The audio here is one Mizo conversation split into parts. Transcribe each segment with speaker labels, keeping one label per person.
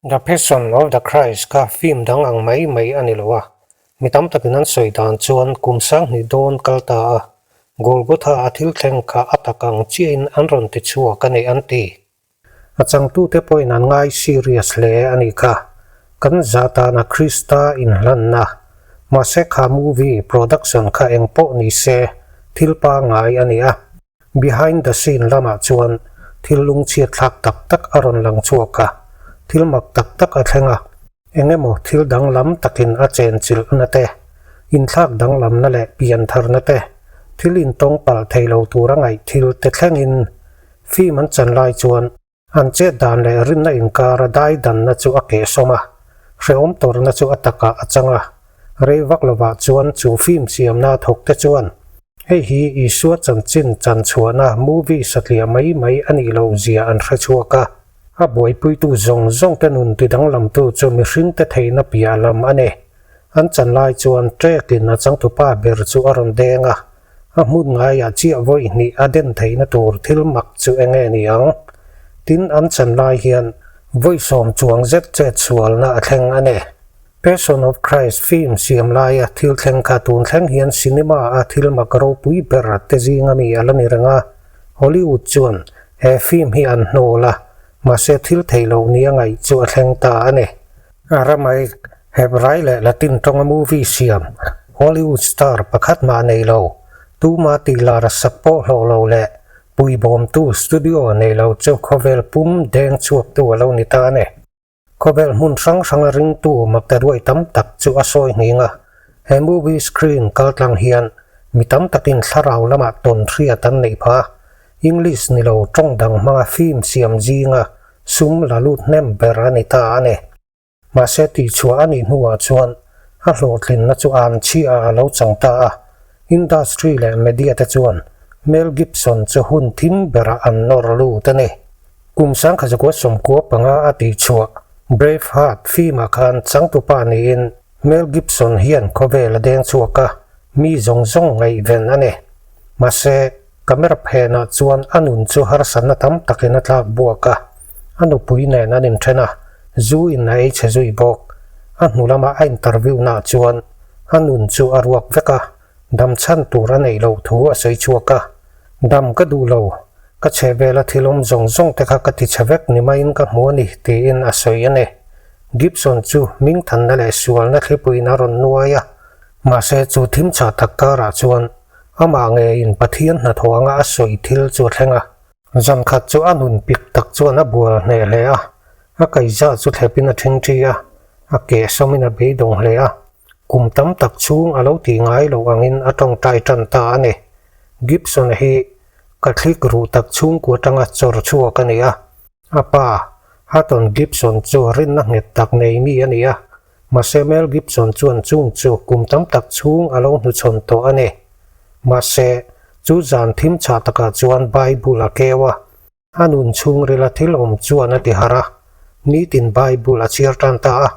Speaker 1: The Passion of the Christ kha film dang ang mai mai a ni lo a, mi tam takin an sawi dan chuan kum sanghnih dawn kal ta a, Golgotha a thil thleng kha a tak ang chiahin an rawn ti chhuak a ni an ti. A changtute pawhin an ngai serious hle a nih kha. Kan zah tana Krista inhlanna, mahse kha movie production kha eng pawh ni se thil pangngai a ni a. Behind the scene lamah chuan thil lungchhiat thlak tak tak a rawn lang chhuak a, thil mak tak tak a thleng a, eng emaw thil danglam takin a chenchilhna te, inthlak danglamna leh piantharna te, thil intawng palh thei lo tura ngaih thil te thlengin film an chan lai chuan An chet dan leh rinna inkara dai danna chu a kehsawm a, hrehawm tawrhna chu a takah a chang a. Rei vak lovah chuan chu film siamna thawkte chuan hei hi Isua chanchin chan chhuahna movie satliah mai mai a nih loh zia an hre chhuak a. A buaipuitu zawng zawngte nun tidanglamtu chu mihringte theihna piah lam a ni. An chan lai chuan ṭekin a changtupa ber chu a rawn deng a, A hmun ngaiah chiah vawi hnih a den theihna tur thil mak chu eng nge ni ang? Tin, an chan lai hian vawi sawm chuang zet chet sualna a thleng a ni. Passion of Christ film siam laia thil thleng kha tun thleng hian cinema a thil mak ropui ber te zinga mi a la ni reng a. Hollywood chuan he film hi an hnawl a, mahse thil theih loh nia ngaih chu a thleng ta a ni. Aramaic, Hebrai leh Latin tawnga movie siam, Hollywood star pakhat mah nei lo, tuma tih lar a sak pawh hlawh lo leh puibawmtu studio nei lo chu khawvel pum deng chhuaktu a lo ni ta a ni. Khawvel hmun hrang hranga ringtu makta ruai tam tak chu a sawi nghing a, he movie screen kaltlang hian mi tam takin thlarau lamah tawn hriat an neih phah a, English ni lo tawng dang hmanga film siam zinga sum la lut hnem ber a ni ta a ni. Mahse tihchhuah a nih hnuah chuan a hlawhtlinna chu an chhiah a lo chang ta a, industry leh media te chuan Mel Gibson chu hun thim berah an nawr lut a ni. Kum sangkhatzakua 95 a tihchhuah Braveheart film-ah khan changtupa niin Mel Gibson hian khawvel a deng chhuak a, mi zawng zawng ngaihven a ni. Mahse, Camera phenah chuan a nun chu harsatna tam takin a tlak buak a, a nupui nen an inthen a, zu in a ei chhe zui bawk. A hnu lama a interview naah chuan a nun chu a ruak vek a, dam chhan tur a neih loh thu a sawi chhuak a. Dam ka duh lo, ka chhe vela thil awm zawng zawng te kha ka ti chhe vek ni maiin ka hmu a ni, tiin a sawi a ni. Gibson chu hmingthanna leh sualna thlipuiin a rawn nuai a, mahse chu thim chhah tak karah chuan Amah ngeiin Pathian hnathawh anga a sawi thil chu a thleng a. Zan khat chu a nun pik tak chuan a bual hneh hle a, a kaihzah chu thlepin a ṭhingṭhi a, a keh sawmin a beidawng hle a. Kum tam tak chhung a lo tih ngai loh angin a tawngtai ṭan ta a ni. Gibson-a hi Catholic ruh tak chhungkua aṭanga chawr chhuak a ni a. A pa, Hutton Gibson chu rinna nghet tak nei mi a ni a, Mahse Mel Gibson chuan chung chu kum tam tak chhung a lo hnuchhawn tawh a ni. Mahse, chu zan thim chhah takah chuan Bible a keu a. A nun chhungrila thil awm chuan a ti harh a, nitin Bible a chhiar tan ta a.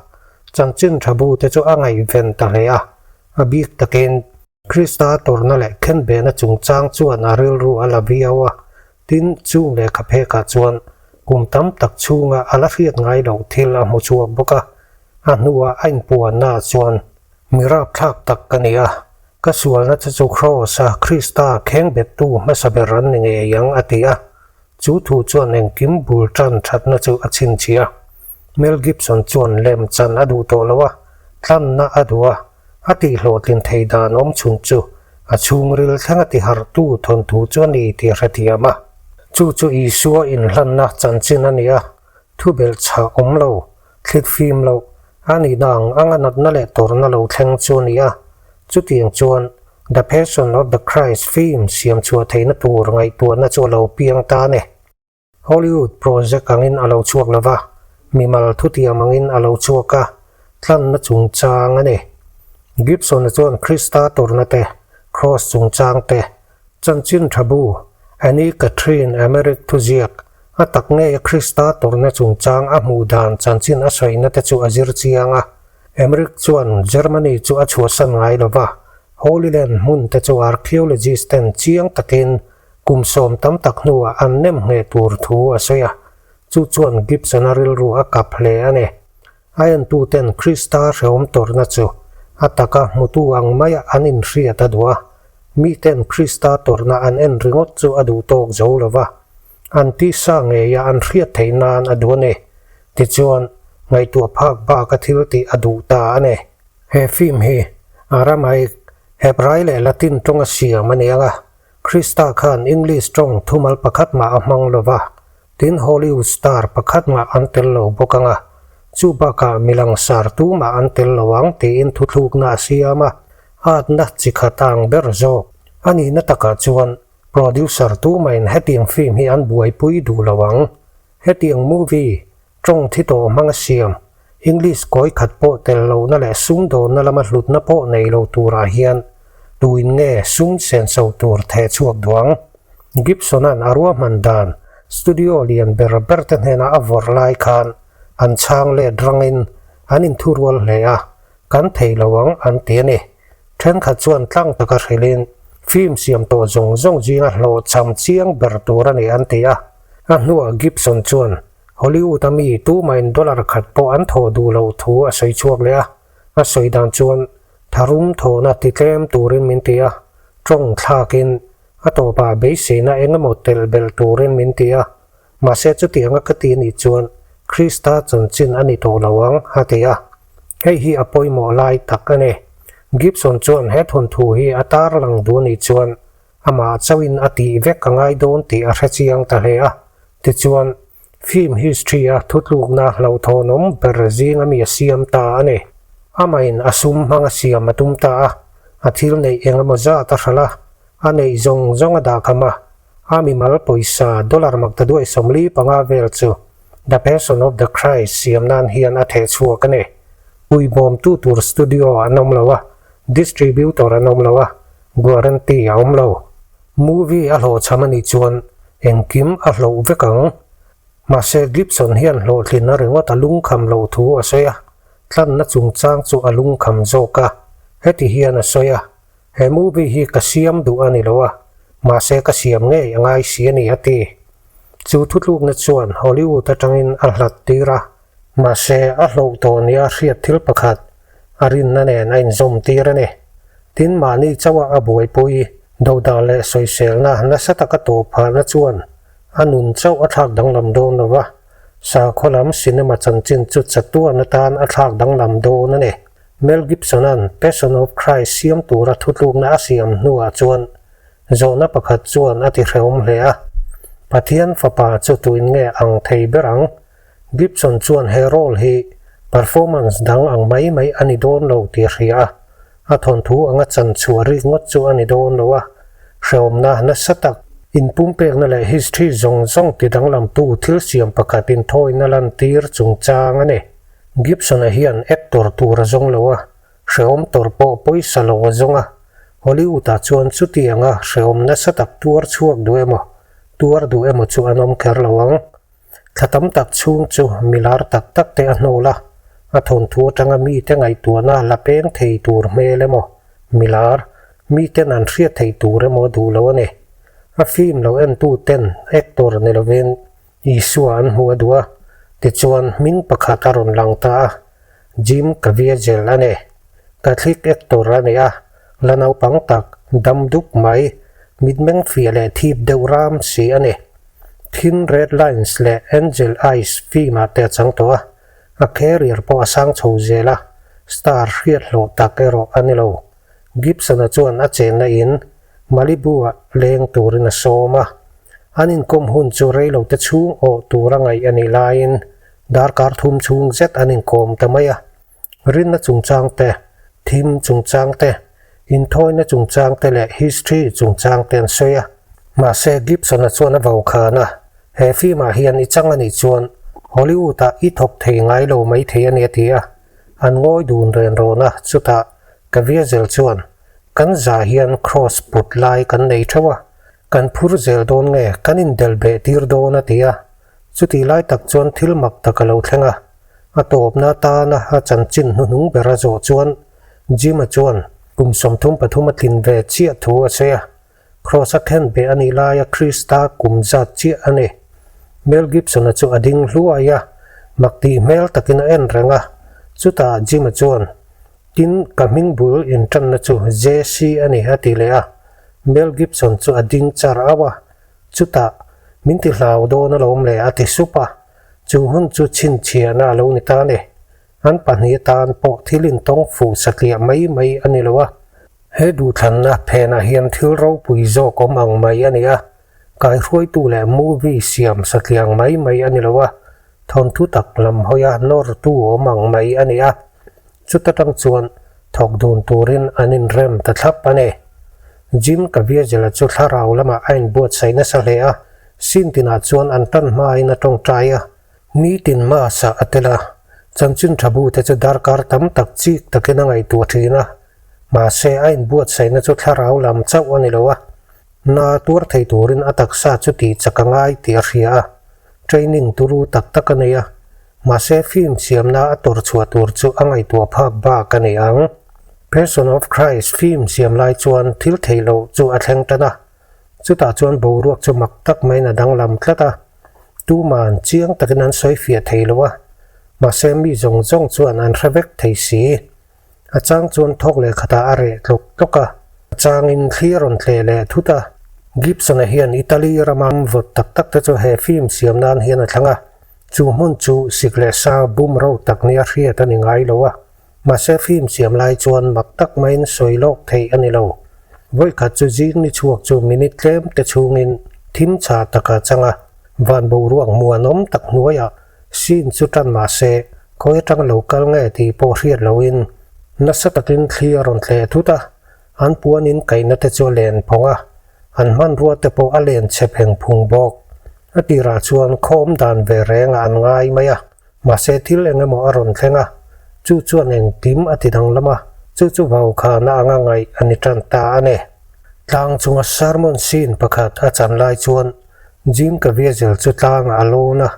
Speaker 1: Chanchin tha bu te chu a ngaihven ta hle a, a bik takin Krista tawrhna leh khenbehna chungchang chuan a rilru a la viau a, tin chung lehkha phekah chuan kum tam tak chhunga a la hriat ngai loh thil a hmu chhuak bawk a, a hnuah a inpuanna chuan, Mi rapthlak tak ka ni a, ka sualna che chu Kraws-a Krista khengbettu hmasa ber an ni ngei ang a ti a, chu thu chuan engkim bul tan thatna chu a chhinchhiah a. Mel Gibson chuan lem chan a duh tawh lo a, tlanna a duh a, A tihhlawhtlin thei dan awm chhun chu a chhungril thleng a tiharhtu thawnthu chu a ni tih a hrethiam a. Chu chu Isua inhlanna chanchin a ni a, thu belh chhah awm lo, thlit fim loh, a nihna ang anga natna leh tawrhna lo thleng chu a ni a. Chutiang chuan The Passion of the Christ film siam chhuah theihna tur ngaihtuahna chu a lo piang ta a ni. Hollywood project angin a lo chhuak lo va, mimal thutiam angin a lo chhuak a, tlanna chungchang a ni. Gibson-a chuan Krista tawrhna te, Cross chungchang te, chanchin tha bu, Annie Catherine Emmerich thuziak, a tak ngeia Krista tawrhna chungchang a hmuh dan chanchin a sawina te chu a zir chiang a. Emmerich chuan Germany chu a chhuahsan ngai lo va, Holy Land hmun te chu archaeologist ten chiang takin Kum sawm tam tak hnuah an nem ngheh tur thu a sawi a, chu chuan Gibson-a rilru a kap hle a ni. A entuten Krista hrehawm tawrhna chu a taka hmutu ang maia an inhriat a duh a. Miten Krista tawrhna an en ringawt chu a duh tawk zo lo va, an tisa ngeia an hriat theih nan a duh a ni. Tichuan, ngaihtuah phak bak a thil tih a duh ta a ni. He film hi Aramaic, Hebrai leh Latin tawnga siam a ni ang a, Krista khan English tawng thumal pakhat mah a hmang lo va, tin Hollywood star pakhat mah an tel lo bawk ang a, chu bakah mi langsar tumah an tel lo ang tiin thuthlukna a siam a, atna chi khat ang ber zawk. A nihna takah chuan producer tumahin hetiang film hi an buaipui duh lo ang. Hetiang movie Tawng thi tawh hmanga siam, English kawi khat pawh tel lohna leh sumdawnna lama hlutna pawh nei lo turah hian tuin nge sum senso tur theh chhuak duh ang? Gibson-a'n a ruahman dan studio lian ber ber te hnena a vawrh lai khan an chhang let rangin an inthurual hle a, kan thei lo ang an ti a ni. Thenkhat chuan tlang taka hrilhin film siam tawh zawng zawng zinga hlawhchham chiang ber tur a ni an ti a. A hnuah Gibson chuan Hollywood a mi tumahin dollar khat pawh an thawh duh loh thu a sawi chhuak leh a, a sawi dan chuan tharum thawhna ti tlem turin min ti a, tawng thlakin a tawpah beiseina eng emaw telh belh turin min ti a, mahse chutianga ka ti nih chuan Krista chanchin a ni tawh lo ang a ti a, hei hi a pawimawh lai tak a ni. Gibson chuan he thawnthu hi a tarlang duh nih chuan Amah chauhin a tih vek a ngai dawn tih a hre chiang ta hle a. Tichuan, film history-a thutlukna hlauhthawnawm ber zinga mi a siam ta a ni. Amahin a sum hmanga siam a tum ta a, a thil neih eng emaw zat a hralh a, a neih zawng zawng a dahkham a, a mimal pawisa dollar maktaduai 45 vel chu The Passion of the Christ siam nan hian a theh chhuak a ni. Puibawmtu tur studio an awm lo a, distributor an awm lo a, Guarantee a awm lo. Movie a hlawhchham a nih chuan engkim a hlauh vek ang. Mahse Gibson hian hlawhtlinna ringawt a lungkham loh thu a sawi a, tlanna chungchang chu a lungkham zawk a. Heti hian a sawi a, He movie hi ka siam duh a ni lo a, mahse ka siam ngei a ngai si a ni a ti. Chu thutlukna chuan Hollywood atangin a hlat tir a. Mahse a hlauh tawh nia hriat thil pakhat a rinna nen a inzawm tir a ni. Tin, mahni chauha a buaipui dodal leh sawiselna nasa taka tawp phahna chuan a nun chauh a thlak danglam dawn lo va, sakhaw lam cinema chanchin chu chatuan atan a thlak danglam dawn a ni. Mel Gibson-a'n Passion of Christ siam tura thutlukna a siam hnuah chuan zawhna pakhat chuan a ti hrehawm hle a, Pathian Fapa chu tuin nge ang thei ber ang? Gibson chuan he role hi performance dang ang mai mai a ni dawn lo tih a hria a, a thawnthu anga chan chhuah rik ngawt chu a ni dawn lo a, hrehawmna nasa tak, inpumpekna leh history zawng zawng ti danglamtu thil siam pakhat inthawina lantir chungchang a ni. Gibson-a hian actor tur a zawng lo a, hrehawm tawr pawh pawisa lo a zawng a, Hollywood-ah chuan chutianga hrehawm nasa tak tuar chhuak duh emaw, tuar duh emaw chu an awm kher lo ang. Thla tam tak chhung chu milar tak tak te a hnawl a, a thawnthu atanga mite ngaihtuahna la peng thei tur hmel emaw, milar, miten an hriat theih tur emaw duh lo a ni. A film lo entu ten actor ni lovin Isua an hmu a duh a, tichuan hming pakhat a rawn lang ta a, Jim Caviezel a ni. Catholic actor a ni a, la naupang tak, dam dup mai, mitmeng fiah leh thip deuh ram si a ni. Thin Red Lines leh Angel Eyes film ah te a chang tawh a, a career pawh a sang chho zel a, star hriat hlawh tak erawh a ni lo. Gibson-a chuan a chenna in Malibu-ah leng turin a sawm a, an inkawm hun chu reilote chhung awh tura ngaih a nih laiin darkar thum chhung zet an inkawm ta mai a. Rinna chungchang te, thim chungchang te, inthawina chungchang te leh history chungchang te an sawi a. Mahse, Gibson-a chuan a vokhan a, He film-ah hian i chang a nih chuan Hollywood-ah i thawk thei ngai lo mai thei a ni a ti a. An ngawi dun ren rawn a, chutah Caviezel chuan, Kan za hian cross put lai kan nei theuh a, kan phur zel dawn nge kan indelh beh tir dawn a ti a. Chutih lai tak chuan thil mak tak a lo thleng a. A tawpna atana a chanchin hnuhnung ber a zawh chuan Jim-a chuan kum 33 a tlin ve chiah thu a sawi a. Kraws a khen beh a nih laia Krista kum zat chiah a ni. Mel Gibson-a chu a ding hluai a, mak tih hmel takin a en reng a. Chutah Jim-a chuan, Tin, ka hming bul inṭanna chu JC a ni, a ti leh a. Mel Gibson chu a ding char auh a. Chutah, Min ti hlau dawn alawm le, a ti sup a. Chu hun chu chhinchhiahna a lo ni ta a ni. An pahnih atan pawh thil intawng fuh satliah mai mai a ni lo a. He duhthlanna phenah hian thil ropui zawk awm ang mai a ni a. Kaihruaitu leh movie siam satliang mai mai a ni lo a, thawnthu tak lam hawia nawrtu awm ang mai a ni a. Chuta tang chuan thawk dun turin an inrem ta thlap a ni. Jim Caviezel-a chu thlarau lamah a inbuatsaih nasa hle a, scene tinah chuan an tan hmain a tawngtai a. Nitin Mass-ah a tel a, chanchin tha bute chu darkar tam tak chik takin a ngaihtuah thin a. Mahse, a inbuatsaihna chu thlarau lam chauh a ni lo a, hna tuar thei turin a taksa chu tih chak a ngai tih a hria a, training turu tak tak a nei a, mahse film siamna a tawrh chhuah tur chu a ngaihtuah phak bak a ni ang. Passion of Christ film siam lai chuan thil theih loh chu a thleng tan a, chutah chuan boruak chu mak tak maiin a danglam tlat a, tuman chiang takin an sawi fiah thei lo a, mahse mi zawng zawng chuan an hre vek thei si. A chang chuan thawk leh khatah a reh tlawk tlawk a, a changin thli a rawn tleh leh thut a. Gibson-a hian Italy rama vawt tak tak te chu he film siam nan hian a thlang a, chu hmun chu sik leh sa bum ro tak nia hriat a ni ngai lo a. Mahse film siam lai chuan mak tak maiin sawi lawk theih a ni lo. Vawikhat chu zing ni chhuak chu minute tlem te chhungin thim chha taka chang a, van boruak muanawm tak hnuaiah Scene chu tan mah se, khawi atang lo kal nge tih pawh hriat loin nasa takin thli a rawn tleh thut a, an puan in kaihna te chu a len phawng a, an hmanrua te pawh a len chhe pheng phung bawk. A tirah chuan khawm dan ve rengah an ngai mai a, mahse thil eng emaw a rawn thleng a, chu chuan engkim a ti danglam a, chu chu vaukhana anga ngaih a ni tan ta a ni. Tlang chunga sermon scene pakhat a chan lai chuan Jim Caviezel chu tlangah a lawn a,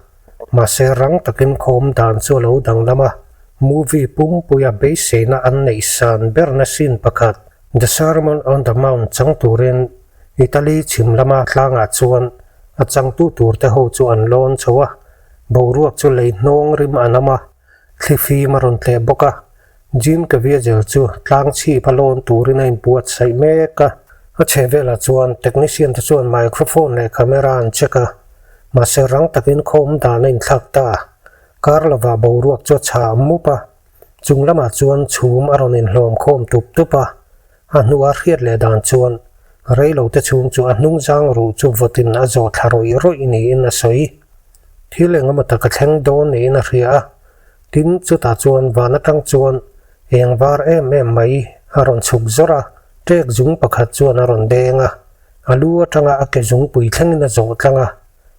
Speaker 1: mahse rang takin khawm dan chu a lo danglam a, movie pumpuia beiseina an neih san berna scene pakhat, The Sermon on the Mount chang turin Italy chhim lama tlangah chuan a changtu turte ho chu an lawn chho a, boruak chu lei hnawng rim a nam a, thli fim a rawn tleh bawk a. Jim Caviezel chu tlang chhip a lawn turin a inbuatsaih mek a. A chhe velah chuan technician te chuan microphone leh camera an check a, mahse rang takin khawm dan a inthlak ta. Kar lovah boruak chu a chhah mup a, chung lamah chuan chhum a rawn inhlawm khawm tup tup a. A hnua hriat leh dan chuan reilo te chhung chu a hnung zang ruh chu vawtin a zawh thla rawih rawih niin a sawi. Thil engemaw tak a thleng dawn niin a hria a. Tin, chutah chuan van atang chuan eng var em em mai a rawn chhuk zawrh a, ṭek zung pakhat chuan a rawn deng a, a lu atanga a ke zungpui thlengin a zawh tlang a,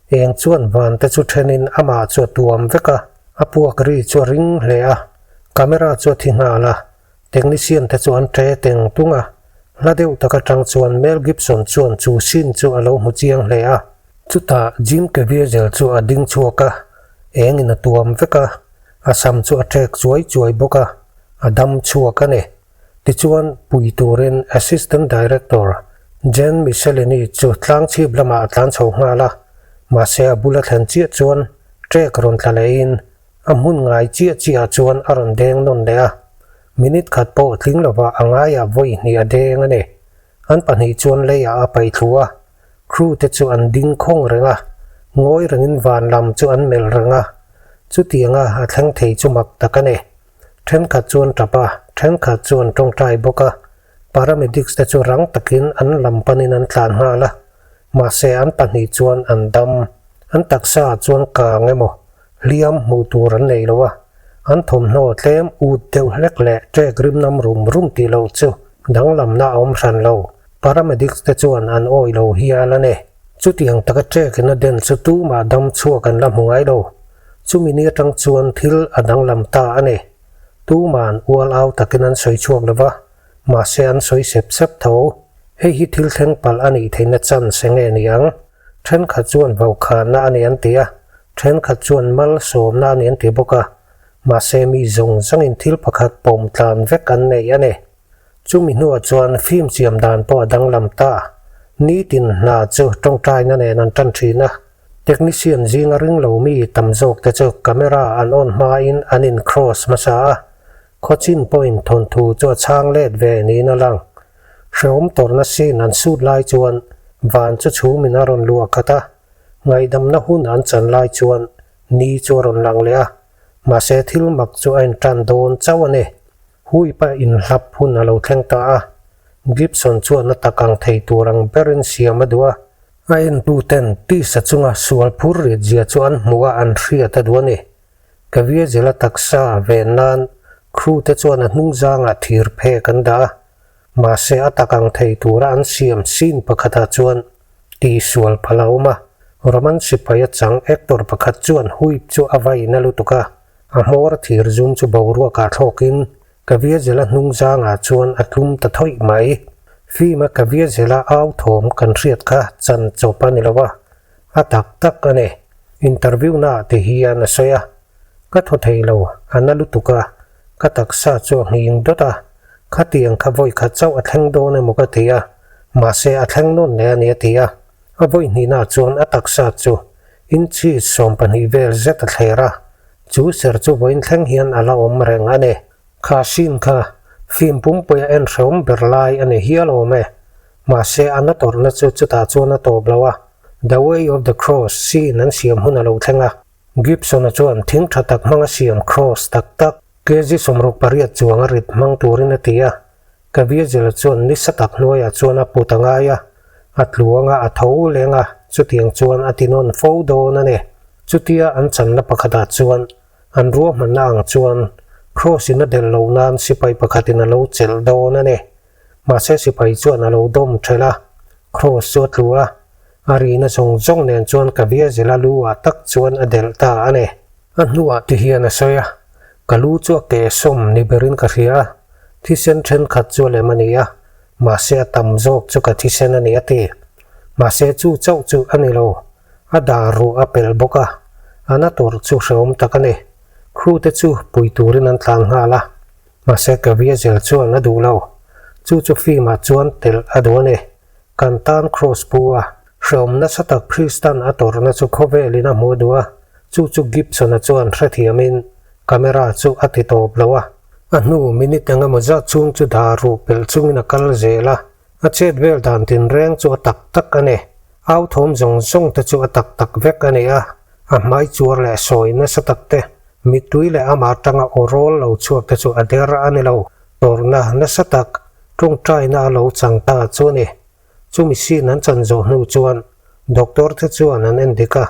Speaker 1: eng chuan van te chu thenin amah chu a tuam vek a, a puak ri chu a ring hle a, camera chu a thi nghal a, technician te chu an ṭe teng tung a, hla deuh tak atang chuan Mel Gibson chuan chu scene chu a lo hmu chiang hle a. Chutah Jim Caviezel chu a ding chhuak a, engin a tuam vek a, a sam chu a ṭek chuai chuai bawk a, a dam chhuak a ni. Tichuan, pui turin Assistant Director Jen Michelini chu tlangchhip lamah a tlan chho nghal a, mahse a bula thlen chiah chuan ṭek rawn tla lehin a hmun ngai chiah chiahah chuan a rawn deng nawn leh a, minute khat pawh tling lovah a ngaiah vawi hnih a deng a ni. An pahnih chuan leiah a paih thlu a, Crew te chu an ding khawng reng a, ngawi rengin van lam chu an melh reng a. Chutianga a thleng thei chu mak tak a ni. Thenkhat chu an tap a, thenkhat chu an tawngtai bawk a. Paramedics te chu rang takin an lam panin an tlan nghal a, mahse an pahnih chuan an dam. An taksa ah chuan kang emaw, hliam hmuh tur an nei lo a, an thawmhnaw tlem ut deuh hlek leh ṭek rim nam rum rum tih loh chu danglamna a awm hran lo. Paramedics te chuan an awih lo hial a ni. Chutiang taka ṭek in a den chu tumah dam chhuak an la hmu ngai lo. Chumi ni atang chuan thil a danglam ta a ni. Tuma'n ual au takin an sawi chhuak lo va, mahse an sawi sep sep tho. Hei hi thil thleng palh a nih theihna chance nge ni ang? Thenkhat chuan vaukhahna a ni an ti a, thenkhat chuan malsawmna a ni an ti bawk a, mahse mi zawng zawngin thil pakhat pawm tlan vek an nei a ni. Chumi hnuah chuan film siam dan pawh a danglam ta. Nitin hna chu tawngtaina nen an tan thin a, technician zinga ring lo mi tam zawk te chu camera an on hmain an in cross hmasa a. Khawchin pawhin thawnthu chu a chhang let ve niin a lang. Hrehawm tawrhna sin an sut lai chuan van chu chhumin a rawn luah khat a, ngaihdamna hun an chan lai chuan ni chu a rawn lang leh a, mahse thil mak chu a intan dawn chauh a ni. Huipa inhlap hun a lo thleng ta a, Gibson chuan a tak ang thei tur ang berin siam a duh a, a entuten tisa chunga sual phur rit zia chu an hmuh a an hriat a duh a ni. Caviezel-a taksa ven nan crew te chuan a hnung zangah thir phek an dah a, mahse a tak ang thei tura an siam scene pakhatah chuan tihsual phal a awm a. Roman sipai a chang actor pakhat chuan huip chu a vain a lutuk a, a hmawr thir zum chu boruakah thlawkin Caviezel-a hnung zangah chuan a tlum ta thawih mai. Film-a Caviezel-a au thawm kan hriat kha chan chawp a ni lo a, A tak tak a ni. Interview naah ti hian a sawi a. Ka thaw thei lo, a na lutuk a, ka taksa chu a nghing dawt a. Khatiang kha vawi khat chauh a thleng dawn emaw ka ti a, mahse a thleng nawn leh a ni a ti a. A vawi hnihnaah chuan a taksa chu inches 12 vel zet a thler a, chu ser chu vawiin thleng hian a la awm reng a ni. Kha scene kha film pumpuia en hrehawm ber lai a ni hial awm e. Mahse a na tawrhna chu chutah chuan a tawp lo a, The Way of the Cross scene an siam hun a lo thleng a. Gibson-a chuan thing tha tak hmanga siam cross tak tak, kg 68 chuang a rit hmang turin a ti a. Caviezel-a chuan nisa tak hnuaiah chuan a put a ngai a, a tluang a, a tho leng a, chutiang chuan a ti nawn fo dawn a ni. Chutia an channa pakhatah chuan an ruahmanna ang chuan cross-in a delh loh nan sipai pakhatin a lo chelh dawn a ni. Mahse sipai chuan a lo dawm ṭhelh a, Kross chu a tlu a, a rihna zawng zawng nen chuan Caviezel-a lu ah tak chuan a delh ta a ni. A hnuah ti hian a sawi a, Ka lu chu a ke sawm ni berin ka hria a, thisen ṭhenkhat chu a lem a ni a, mahse a tam zawk chu ka thisen a ni a ti. Mahse chu chauh chu a ni lo, a dar ruh a pelh bawk a, a na tawrh chu hrehawm tak a ni. Crew te chu pui turin an tlan nghal a. Mahse Caviezel chuan a duh lo. Chu chu film-ah chuan telh a duh a ni. Kan tan Kross pu a, hrehawm nasa tak Kristan a tawrhna chu khawvelin a hmuh duh a, chu chu Gibson-a chuan hrethiamin camera chu a ti tawp lo a. A hnu minute eng emaw zat chhung chu dar ruh pelh chungin a kal zel a, a chet vel dan tinreng chu a tak tak a ni. Au thawm zawng zawng te chu a tak tak vek a ni a, a hmai chuar leh sawi nasa tak te, mittui leh amah atanga aw rawl lo chhuak te chu a der a ni lo. Tawrhna nasa tak tawngtaina a lo chang ta chu a ni. Chumi sin an chan zawh hnu chuan doctor te chuan an en dik a,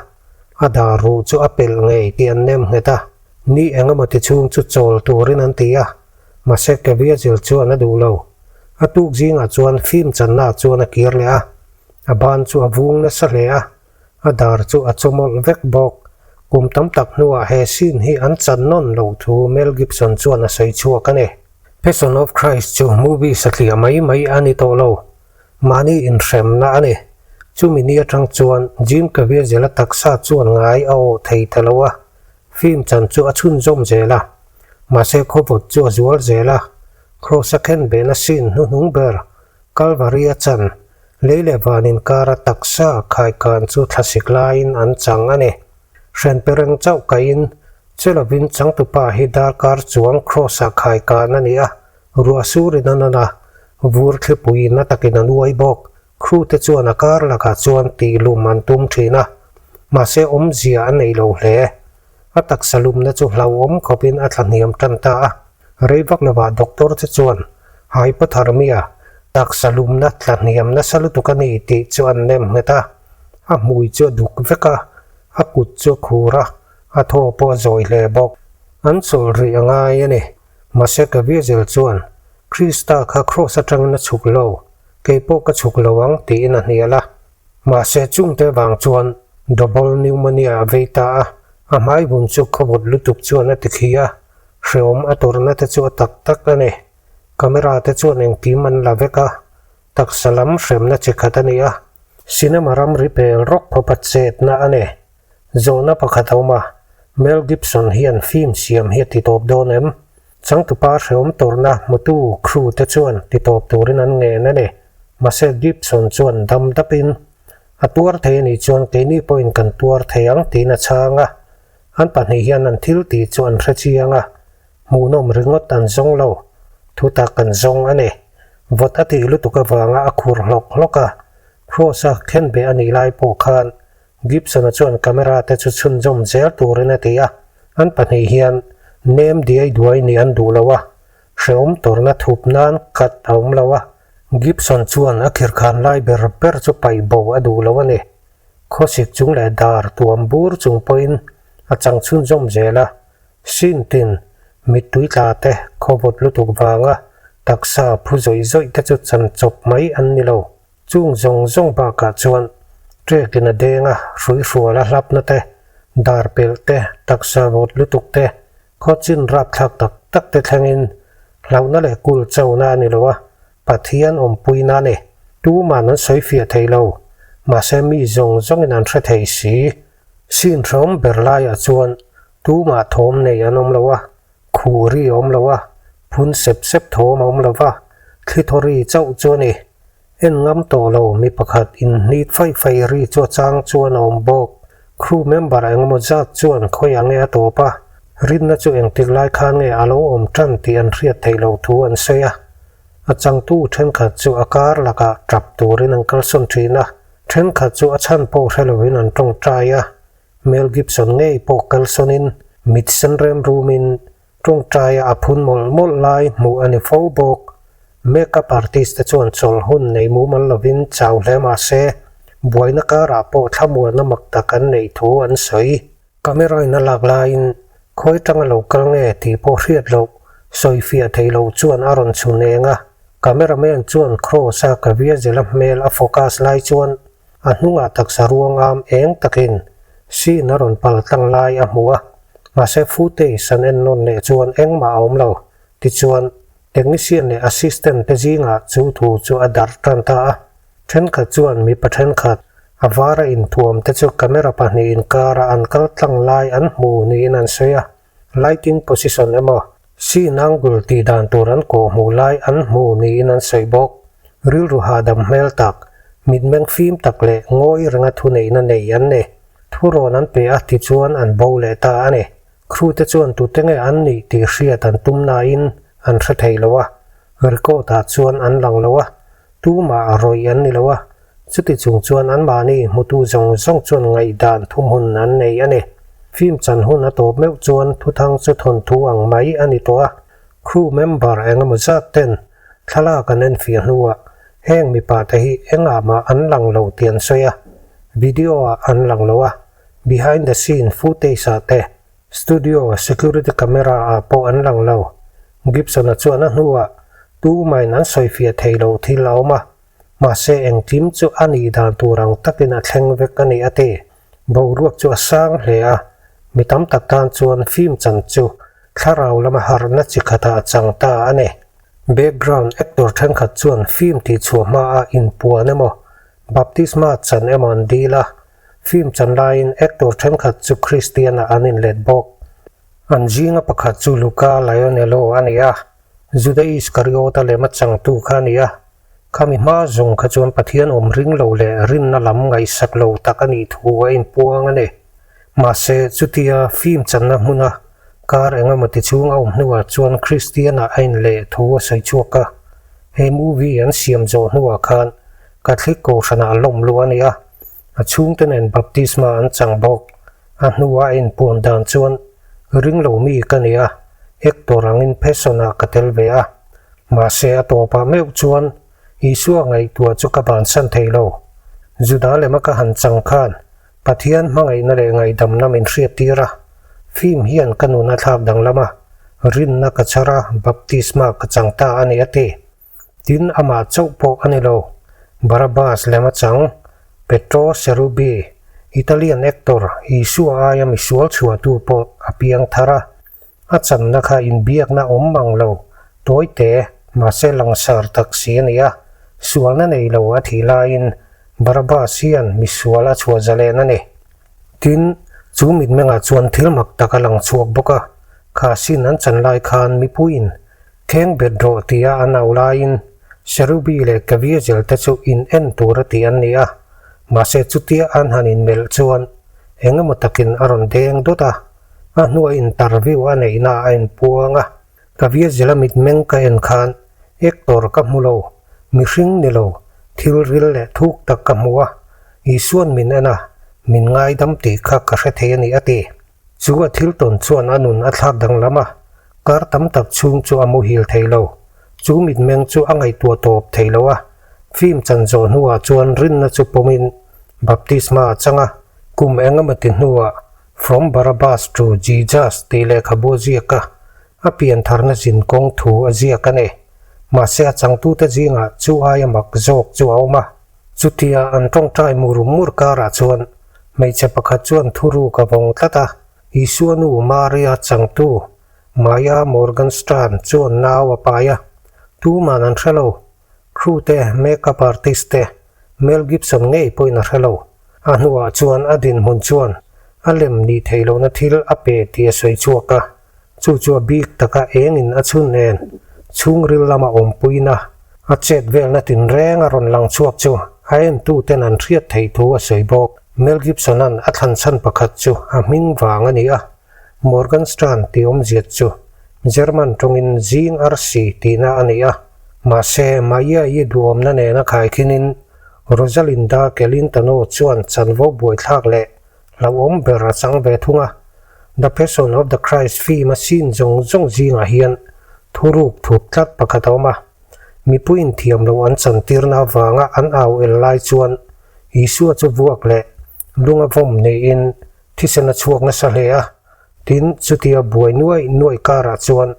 Speaker 1: a dar ruh chu a pelh ngei tih an nem nghet a, ni eng emaw ti chhung chu chawl turin an ti a, mahse Caviezel chuan a duh lo. A tuk zingah chuan film channa chuan a kir leh a, a ban chu a vung nasa hle a, A dar chu a chawmawlh vek bawk. Kum tam tak hnuah he scene hi an chan nawn loh thu Mel Gibson chuan a sawi chhuak a ni. Passion of Christ chu movie satliah mai mai a ni tawh lo. Mahni inhremna a ni. Chumi ni atang chuan Jim Caviezel-a taksa chuan ngai a awh thei ta lo a, film chan chu a chhunzawm zel a. Mahse khawvawt chu a zual zel a, Kross-a khen behna scene hnuhnung ber Calvary a chan, lei leh van inkara taksa khaikan chu thlasik laiin an chang a ni. Hren pereng chauh kaihin, che lovin changtupa hi darkar chuang Kross-ah khaikan a ni a, ruah surin a nawn a, vur thlipuiin a takin an uai bawk. Crew te chuan a kar lakah chuan tihlum an tum thin a, mahse awmzia a nei lo hle. A taksa lumna chu hlauhawm khawpin a tla hniam tan ta a. Rei vak lovah doctor che chuan hypothermia, taksa lumna tla hniam nasa lutuk a ni tih chu an nem nghet a. A hmui chu a duk vek a, a kut chu a khur a, a thaw pawh a zawi hle bawk. An chawlh rih a ngai a ni. Mahse Caviezel chuan, Krista kha kraws atangin a chhuk lo, kei pawh ka chhuk lo ang tiin a hnial a. Mahse chungte vang chuan double pneumonia a vei ta a, a hmai vun chu khawvawt lutuk chuan a ti khi a, hrehawm a tawrhna te chu a tak tak a ni. Camera te chuan engkim an la vek a, taksa lam hremna chi khat a ni a, cinema ram ri pel rawk khawpa chetna a ni. Zawhna pakhat a awm a, Mel Gibson hian film siam hi a ti tawp dawn em? Changtupa hrehawm tawrhna hmutu crew te chuan ti tawp turin an ngen a ni. Mahse Gibson chuan dam dapin, A tuar thei a nih chuan keini pawhin kan tuar thei ang tiin a chhang a. An pahnih hian an thil tih chu an hre chiang a. Hmuhnawm ringawt an zawng lo, thutak an zawng a ni. Vawt a tih lutuk avanga a khur hlawk hlawk a, Kross-a khenbeh a nih lai pawh khan Gibson-a chuan camera te chu chhunzawm zel turin a ti a, an pahnih hian nem diai duai nih an duh lo a, hrehawm tawrhna thup nan cut a awm lo a, Gibson chuan a khirkhan lai ber ber chu paih bo a duh lo a ni. Khawsik chung leh dar tuam bur chung pawhin a chang chhunzawm zel a, sin tin mittui tla te khawvawt lutuk vanga taksa phu zawih zawih te chu chan chawp mai an ni lo. Chung zawng zawng bakah chuan trekin a deng a, hruihrual a hlapna te, dar pelh te, taksa vawt lutuk te, khawchin rapthlak tak tak te thlengin hlauhna leh kul chona a ni lo a, Pathian awmpuina a ni. Tuman an sawi fiah thei lo, mahse mi zawng zawngin an hre thei si. Sin hrawm ber laiah chuan tumah thawm nei an awm lo a, khuh ri a awm lo a, phun sep sep thawm a awm lo va, thli thaw ri chauh chu a ni. En ngam tawh lo mi pakhat inhnit faih faih ri chu a chang chuan a awm bawk. Crew member engemaw zat chuan khawiah nge a tawp a, rinna chu engtik lai khan nge a lo awm tan tih an hriat theih loh thu an sawi a. A changtu thenkhat chu a kar lakah tap turin an kalsawn thin a, thenkhat chu a chhan pawh hre lovin an tawngtai a. Mel Gibson ngei pawh kalsawnin mit sen rem rumin Tawngtaia a phun mawlh mawlh lai hmuh a ni fo bawk. Make-up artist te chuan chawlh hun nei mumal lovin chau hle mah se, buaina karah pawh thlamuanna mak tak an neih thu an sawi. Camera in a lak laiin khawi tanga lo kal nge tih pawh hriat loh, sawi fiah theih loh chuan a rawn chhun eng a. Cameraman chuan Kross-a Caviezel-a hmel a focus lai chuan A hnungah taksa ruangam eng takin scene a rawn pal tlang lai a hmu a, mahse footage an en nawn leh chuan engmah a awm lo. Tichuan, technician leh assistant te zingah chu thu chu a darh tan ta a. Thenkhat chuan mipa thenkhat, a vara inthuam te chu camera pahnih inkara an kal tlang lai an hmu niin an sawi a. Lighting position emaw, scene angle tih dan tur an kawh hmuh lai an hmu niin an sawi bawk. Rilru hahdam hmel tak, mitmeng fim tak leh ngawi renga thuneihna nei an ni. Thurawn an pe a tichuan an bo leh ta a ni. Crew te chuan tute nge an nih tih hriat an tum nain an hre thei lo a, record ah chuan an lang lo a, tumah a rawih an ni lo a, Chuti chung chuan anmahni hmutu zawng zawng chuan ngaihdan thumhun an nei a ni. Film chan hun a tawp meuh chuan thuthang chu thawnthu ang mai a ni tawh a, crew member engemaw zat ten thlalak an enfiah hnuah heng mipa te hi engah mah an lang lo tih an sawi a, video ah an lang lo a, behind the scene footage ah te, studio security camera ah pawh an lang lo. Gibson-a chuan a hnuah tumahin an sawifiah thei lo thil a awm a, Mahse engkim chu a nih dan tur ang takin a thleng vek a ni a ti. Boruak chu a sang hle a, mi tam tak tan chuan film chan chu thlarau lama harhna chi khatah a chang ta a ni. Background actor thenkhat chuan film tihchhuah hmaa inpuan emaw, baptisma chan emaw an dil a, film chan laiin actor thenkhat chu Kristian-ah an inlet bawk. An zinga pakhat chu Luca Lionello a ni a, Juda Iskariota lema changtu kha a ni a, khami hma zawng kha chuan Pathian awm ring lo leh rinna lam ngaihsak lo tak a nih thu a inpuang a ni. Mahse, chutia film channa hmuna kar engemaw ti chung a awm hnuah chuan Kristian-ah a inleh thu a sawi chhuak a. He movie an siam zawh hnuah khan Catholic kohhranah a lawm luh a ni a, a chhungte nen baptisma an chang bawk. A hnua a inpuan dan chuan, Ring lo mi ka ni a, actor angin fashion ah ka tel ve a. Mahse a tawpah meuh chuan Isua ngaihtuah chu ka bansan thei lo. Juda lema ka han chang khan Pathian hmangaihna leh ngaihdamna min hriattir a. Film hian ka nun a thlak danglam a, rinna ka chhar a, baptisma ka chang ta a ni a ti. Tin, amah chauh pawh a ni lo. Barabbas lem a chang, Petro Cherubi, Italian actor Isua aia misual chhuahtu pawh a piang thar a. A channa kha inbiakna awm mang lo, tawite, mahse langsar tak si a ni a. Sualna nei lo a thih laiin Barabbas hian misual a chhuah zalen a ni. Tin, chu mitmengah chuan thil mak tak a lang chhuak bawk a. Kha sin an chan lai khan mipuiin Kheng bet rawh tia an au laiin Cherubi leh Caviezel te chu in en tur a ti an ni a, mahse chutia an han inmelh chuan eng emaw takin a rawn deng dawt a. A hnua interview a neihna a inpuang a, Caviezel-a mitmeng ka en khan actor ka hmu lo, mihring ni lo, thil ril leh thuk tak ka hmu a, Isua'n min en a, min ngaidam tih kha ka hre thei a ni a ti. Chu a thil tawn chuan a nun a thlak danglam a, kar tam tak chhung chu a muhil thei lo. Chu mitmeng chu a ngaihtuah tawp thei lo a, film chan zawh hnuah chuan rinna chu pawmin baptisma a chang a, kum eng emaw ti hnuah From Barabbas to Jesus tih lehkhabu a ziak a, a pian tharna zin kawng thu a ziak a ni. Mahse a changtute zingah chu aia mak zawk chu a awm a. Chutia an tawngtai mur mur karah chuan hmeichhe pakhat chuan thuruk a vawng tlat a, Isua nu Maria changtu Maya Morgenstern chuan nau a pai a, tuman an hre lo. Crew te, make-up artist te, Mel Gibson ngei pawhin a hre lo. A hnuah chuan a dinhmun chuan a lem nih theih lohna thil a pe tih a sawi chhuak a, chu chu a bik taka engin a chhun nen chhungril lama awmpuina a chet velna tinreng a rawn lang chhuak chu a entuten an hriat theih thu a sawi bawk. Mel Gibson-a'n a thlan chhan pakhat chu a hming vang a ni a, Morgenstern tih awmziat chu German tawngin zing arsi tihna a ni a, mahse Maya-i duhawmna nena khaikhinin Rosalinda Celentano chuan chanvo buaithlak leh hlauhawm ber a chang ve thung a. The Passion of the Christ film a scene zawng zawng zingah hian thuruk thup tlat pakhat a awm a. Mipuiin thiam lo an chantirna avanga an au el lai chuan Isua chu vuak leh lunga vawm niin thisen a chhuak nasa hle a. Tin, chutia buai nuai nuai karah chuan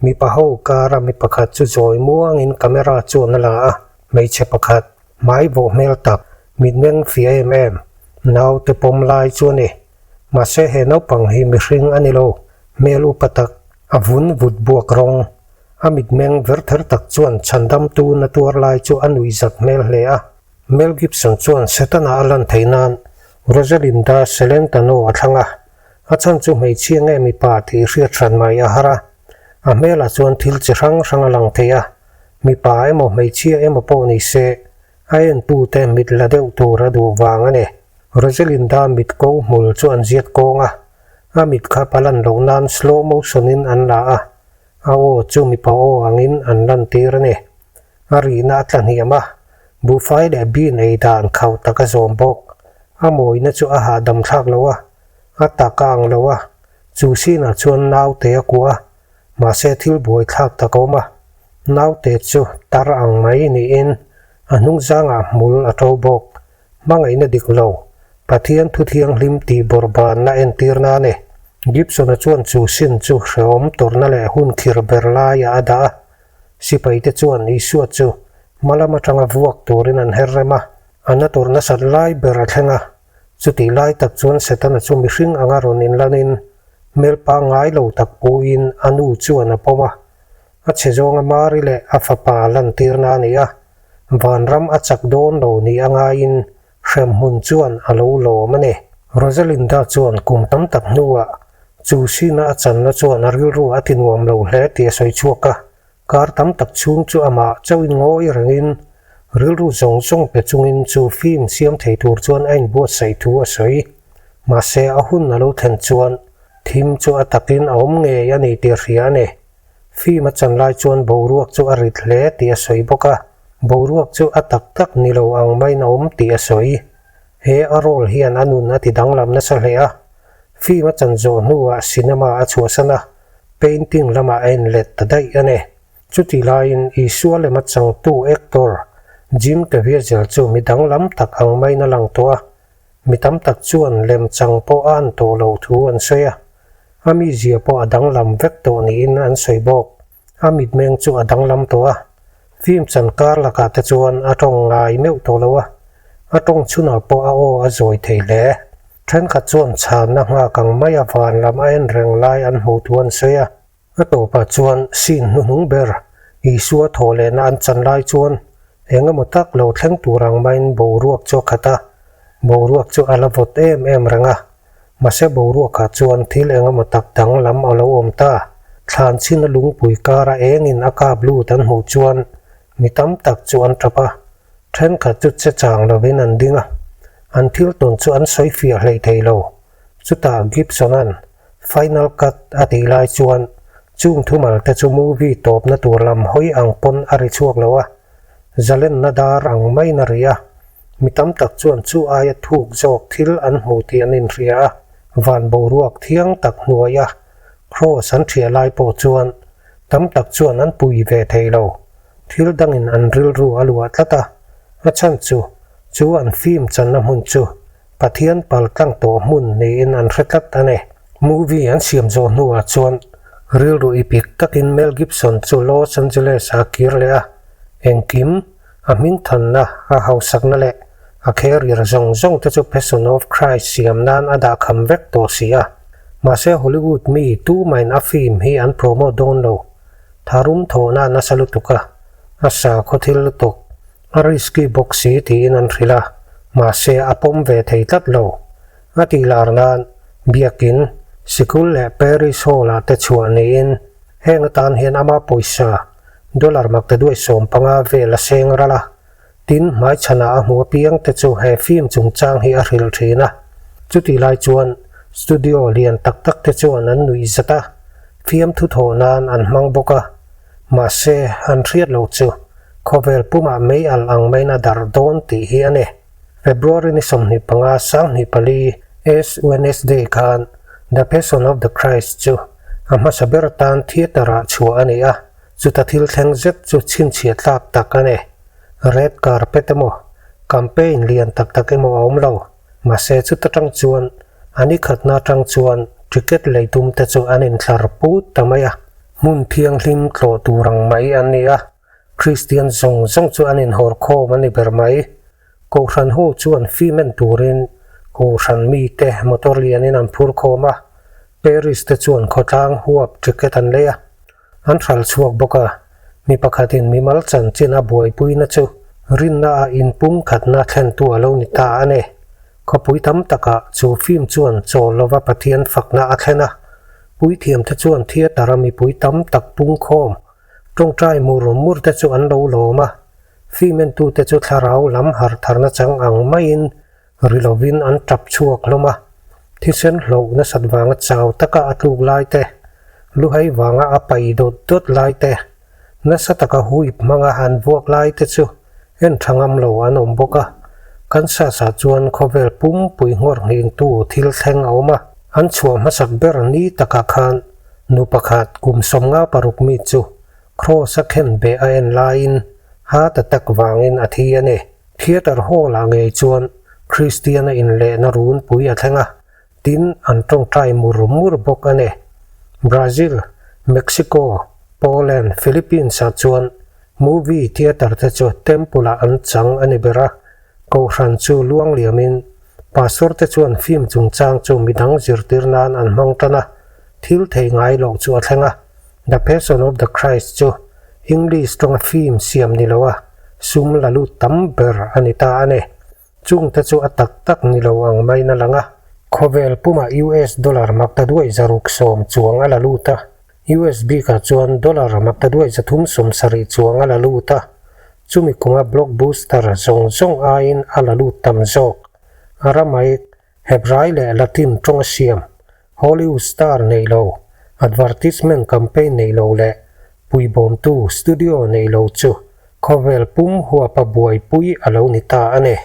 Speaker 1: mipa ho kara mi pakhat chu zawi muangin camera chuan a la a, hmeichhe pakhat, hmai vawh hmel tak, mitmeng fiah em em, naute pawm lai chu a ni. Mahse he naupang hi mihring a ni lo, hmel upa tak, a vun vut buak rawng, a mitmeng ver ther tak chuan chhandamtu na tuar lai chu a nuihzat hmel hle a. Mel Gibson chuan Setana a lan theih nan Rosalinda Celentano a thlang a, a chhan chu hmeichhia nge mipa tih hriat hran mai a har a, a hmelah chuan thil chi hrang hrang a lang thei a, mipa emaw hmeichhia emaw pawh ni se a entute mit la deuh tur a duh vang a ni. Rosalinda mit ko hmul chu an ziat kawng a, a mit kha pa lan loh nan slow motion in an la a, a aw chu mipa aw angin an lantir a ni. A rihna a tla hniam a, buhfai leh bean ei dan khauh tak a zawm bawk. A mawina chu a hahdam thlak lo a, a tak a ang lo a, chu sinah chuan naute a kuah a, mahse thil buai thlak tak a awm a. Naute chu tar ang mai niin a hnungzangah hmul a to bawk. Hmangaihna dik lo, Pathian thu thianghlim tih bawrhbanna entirna a ni. Gibson-a chuan chu sin chu hrehawm tawrhna leh hun khir ber laiah a dah a. Sipaite chuan Isua chu hma lam atanga vuak turin an her rem a, a na tur nasat lai ber a thleng a. Chutih lai tak chuan Setana chu mihring anga rawn inlanin hmel pangngai lo tak puiin a nu chuan a pawm a. A chhe zawnga Mari leh a fapa lantirna a ni a, vanram a chak dawn lo ni a ngaiin Hremhmun chuan a lo lawm a ni. Rosalinda chuan kum tam tak hnuah chu sina a channa chuan a rilru a ti nuam lo hle tih a sawi chhuak a. Kar tam tak chhung chu amah chauhin ngawi rengin rilru zawng zawng pe chungin chu film siam thei tur chuan a inbuatsaih thu a sawi. Mahse a hun a lo thlen chuan thim chu a takin a awm ngei a ni tih a hria a ni. Film a chan lai chuan boruak chu a rit hle tih a sawi bawk a. Boruak chu a tak tak ni lo ang maiin a awm tih a sawi. He a role hian a nun a ti danglam nasa hle a. Film a chan zawh hnuah cinema a chhuahsan a, painting lamah a inlet ta daih a ni. Chutih laiin Isua lema changtu actor Jim Caviezel chu mi danglam tak ang maiin a lang tawh a, mi tam tak chuan lemchang pawh a an tawh loh thu an sawi a, a mizia pawh a danglam vek tawh niin an sawi bawk. A mitmeng chu a danglam tawh a, film chan kar lakah te chuan a tawng ngai meuh tawh lo a, a tawng chhunah pawh a aw a zawi thei hle. Thenkhat chuan chhanna nghak ang maia van lam a en reng lai an hmuh thu an sawi a. A tawpah chuan scene hnuhnung ber Isua thawh lehna an chan lai chuan eng emaw tak lo thleng tur ang maiin boruak chu a khat a, boruak chu a la vawt em em reng a. Mahse boruakah chuan thil eng emaw tak danglam a lo awm ta. Thlan chhina lungpui kara engin a kap lut an hmuh chuan mi tam tak chu an tap a, thenkhat chu che chang lovin an ding a, an thil tawn chu an sawi fiah hlei thei lo. Chutah Gibson-a'n. Final Cut a tih lai chuan chung thumal te chu movie tawpna tur lam hawi ang pawn a ri chhuak lo a, zalenna dar ang maiin a ri a. Mi tam tak chuan chu aia thuk zawk thil an hmu tih an inhria a, van boruak thiang tak hnuaia Kraws an ṭhiah lai pawh chuan tam tak chuan an pui ve thei lo. Thil dangin an rilru a luah tlat a, a chhan chu chu an film channa hmun chu Pathian pal tlang tawh hmun niin an hre tlat a ni. Movie an siam zawh hnuah chuan rilru ipik takin Mel Gibson chu Los Angeles-ah a kir leh a, engkim, a hmingthanna, a hausakna leh a career zawng zawng te chu Passion of Christ siam nan a dahkham vek tawh si a. Mahse Hollywood mi tumahin a film hi an promote dawn lo. Tharum thawhna nasa lutuk a, a sakhaw thil lutuk. A risky bawk si tiin an hrilh a, mahse a pawm ve thei tlat lo. A tih lar nan Biakin, sikul leh Parish Hall-ah te chhuah niin heng atan hian ama pawisa dollar maktaduai 15 vel a seng ral a. Tin, hmaichhanah a hmu apiang te chu he film chungchang hi a hrilh thin a. Chutih lai chuan studio lian tak tak te chuan an nuih zat a, fiamthu thawh nan an hmang bawk a. Mahse, an hriat loh chu khawvel pumah mei al ang maiin a darh dawn tih hi a ni. February ni 25 2004 S Wednesday khan The Passion of the Christ chu a hmasa ber tan theatre-ah chhuah a ni a, chuta thil thleng zet chu chhinchhiah tlak tak a ni. Red carpet emaw, campaign lian tak tak emaw a awm lo. Mahse chuta tang chuan a ni khatna atang chuan ticket lei tum te chu an inthlar put ta mai a. Hmun thianghlim tlawh tur ang mai an ni a, Kristian zawng zawng chu an inhawr khawm a ni ber mai. Kohhran ho chuan film en turin Kohhran mite motor lianin an phur khawm a, Paris te chuan khawtlang huap ticket an lei a, an hral chhuak bawk a. Mi pakhatin mimal chanchin a buaipuina chu rinna a inpum khatna thlentu a lo ni ta a ni. Khawpui tam takah chu film chuan chawl lova Pathian fakna a thlen a, puithiamte chuan theatre-a mipui tam tak pungkhawm tawngtai mur mur te chu an lo lawm a, film entute chu thlarau lam harh tharna chang ang maiin ri lovin an tap chhuak hlawm a, thisen hloh nasat vanga chau taka a tluk lai te, luhai vanga a pai dawt dawt lai te, nasa taka huip hmanga an vuak lai te chu en tha ngam lo an awm bawk a. Kansas ah chuan khawvel pumpui nghawr nghingtu thil thleng a awm a, an chhuah hmasak ber ni takah khan nu pakhat kum 56 mi chu Kraws a khen beh a en laiin heart attack vangin a thi a ni. Theatre hall ah ngei chuan Kristiana inlehna runpui a thleng a, tin an tawngtai mur mur bawk a ni. Brazil, Mexico, Poland, Philippines ah chuan movie theatre te chu temple ah an chang a ni ber a, kohhran chu luang liamin pastor te chuan film chungchang chu midang zirtir nan an hmang tan a, thil thei ngai loh chu a thleng a. The Passion of the Christ chu English tawnga film siam ni lo a, sum la lut tam ber a ni ta a ni. Chungte chu a tak tak ni lo ang maiin a lang a. Khawvel pumah US dollar maktaduai 610 chuang a la lut a, US bikah chuan dollar maktaduai 370 chuang a la lut a, chumi kuma blockbuster zawng zawng aiin a la lut tam zawk. Aramaic Hebrai leh Latin tawng a siam, Hollywood star nei lo, advertisement campaign nei lo leh puibawmtu studio nei lo chu khawvel pum huapa buaipui a lo ni ta a ni.